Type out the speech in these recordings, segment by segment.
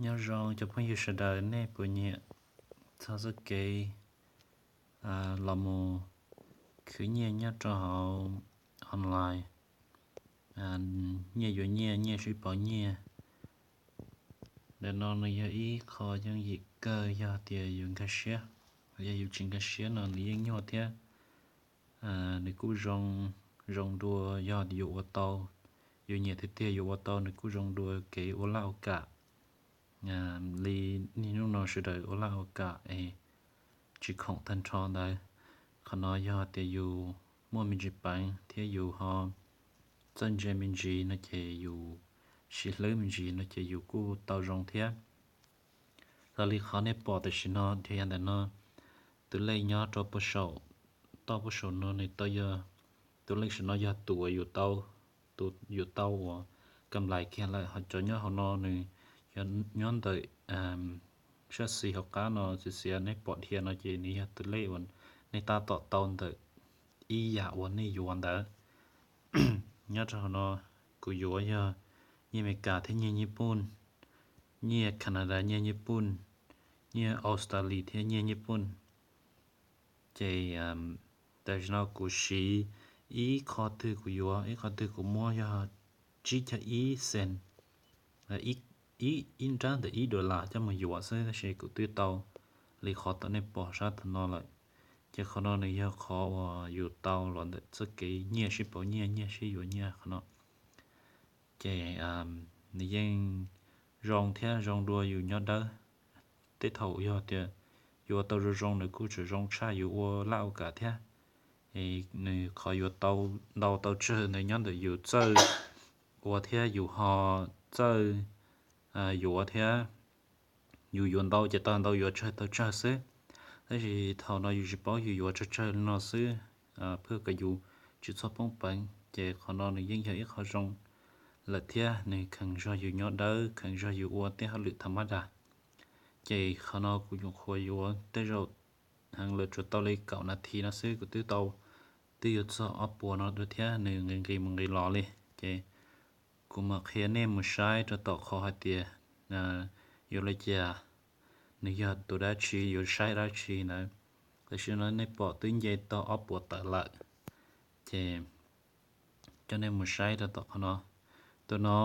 Nyob zoo cov phooj ywg sawv daws, nej puas nyiam txog txoj kev los mus khwv nyiaj nyob rau hauv online, nyiaj yuav nyiaj, nyiaj sib pauv nyiaj? Ntawm no nws yog ib qho yooj yim kawg yog tias yus nkag siab. Yog yus tsis nkag siab no nws yeej nyuaj thiab. Nws kuj zoo, zoo dua yog yus ua tau, yus nyiam tiag tiag yus ua tau nws kuj zoo dua kev ua laj ua kam li niaj hnub no sawv daws ua laj ua kam es tsis khoom tag nrho ntawd. Qhov no yog tias yus muaj me ntsis peev thiab yus ho txawj ntse me ntsis no ces yus siv hlwb me ntsis no ces yus kuj tau zoo thiab. Raws li qhov nej pom tam sim no, yog ntawm no, tus lej nyob rau puag saum, toj puag saum no nws tau yog, tus lej saum no yog tus uas yus tau, tus yus tau uas kam lais kiag lawm. Ho cov nyob hauv no nws yog nyob ntawm sab xis hauv qab no, txiav txiav nej pom dhia no ces nws yog tus lej uas nej tab tom tau ntawm ib yam uas nej yuav ntawd. Nyob rau hauv no kuv yuav yog nyiaj Amelikas thiab nyiaj Nyij Pooj, nyiaj Canada nyiaj Nyij Pooj, nyiaj Australia thiab nyiaj Nyij Pooj. Ces tam sim no kuv siv ib qho twg kuv yuav ib qho twg kuv muab yog tsib caug ib cent, ib nrab ntawm ib dollar coj mus yuav xwb, tab sis kuv twb tau li qhov tom nej pom sab tom no lawm. Ces qhov no nws yog qhov uas yus tau los ntawm txoj kev nyiaj sib pauv nyiaj, nyiaj sib yuav nyiaj qhov no. Ces nws yeej zoo thiab zoo dua yus nyob dawb. Tej thaum yog tias yus ua tau zoo zoo nws kuj tseem zoo tshaj yus ua laj ua kam thiab. Nws qhov yuav tau ntau tau tsawg ntawd nyob ntawm yus txawj ua thiab yus ho txawj yuav thiab. Yus yuav ntau ces tau ntau, yuav tsawg tau tsawg xwb. Tab sis thaum no yus tsis paub yus yuav tsawg tsawg li no xwb, pab kom yus tsis txhob poob peev. Ces qhov no nws yeej yog ib qho zoo lawm thiab nws kheev zog yus nyob dawb, kheev zog yus ua tej hauj lwm tha mab das. Ces qhov no kuv nyuam qhuav yuav tej zaum heev lawm tsuas tau li kaum nas this no xwb kuv twb tau, twb yuav txog ob puas no dua thiab nws nqis nqis mus nqis los li. Ces kuv mam qhia nej mus saib rau tom qhov hais tias yuav li cas, nws yog tus dab tsi, yuav saib dab tsi ntawd. Tam sim no nej pom twb nce tau ob puas tawm lawm. Ces coj nej mus saib rau tom qhov no. Tus no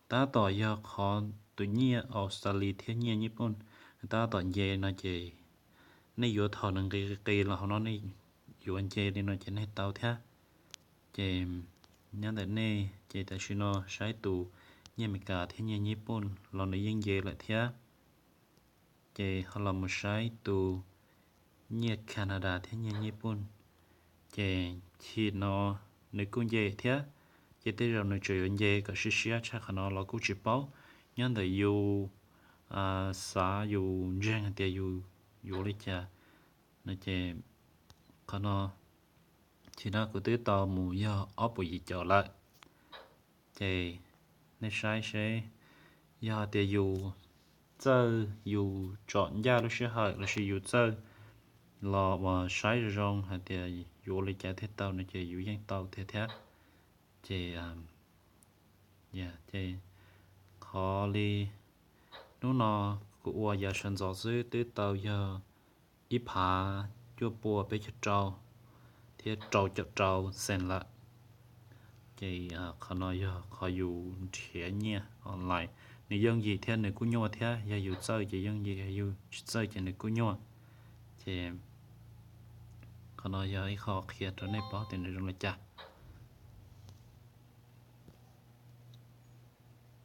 tab tom yog qhov tus nyiaj Australia thiab nyiaj Nyij Pooj, tab tom nce no ces nej yuav thaum nws nqis qis los hauv no nej yuav nce li no ces nej tau thiab. Ces nyob ntawm nej ces tam sim no saib tus nyiaj Amelikas thiab nyiaj Nyij Pooj los nws yeej nce lawm thiab. Ces ho los mus saib tus nyiaj Canada thiab nyiaj Nyij Pooj. Ces chim no nws kuj nce thiab. Ces tej zaum nws tseem yuav nce kom siab siab tshaj qhov no los kuj tsis paub. Nyob ntawm yus xav yus ntseeg hais tias yus yuav li cas no ces qhov no chim no kuv twb tau mus yog ob puas yim caum lawm. Ces nej saib seb, yog tias yus txawj, yus tsom ncaj lub sij hawm lossis yus txawj los uas saib zoo zoo hais tias yuav ua li cas thiaj tau no ces yus yeej tau tiag thiab. Ces, ces qhov li hnub no kuv ua yav sawv ntxov xwb twb tau yog ib phav cuaj puas peb caug rau thiab rau caum rau cent lawm. Ces qhov no yog qhov yus nrhiav nyiaj online, nws yooj yim thiab nws kuj nyuaj thiab. Yog yus txawj ces yooj yim, yog yus tsis txawj ces nws kuj nyuaj. Ces qhov no yog ib qho qhia rau nej paub tias nws zoo li cas.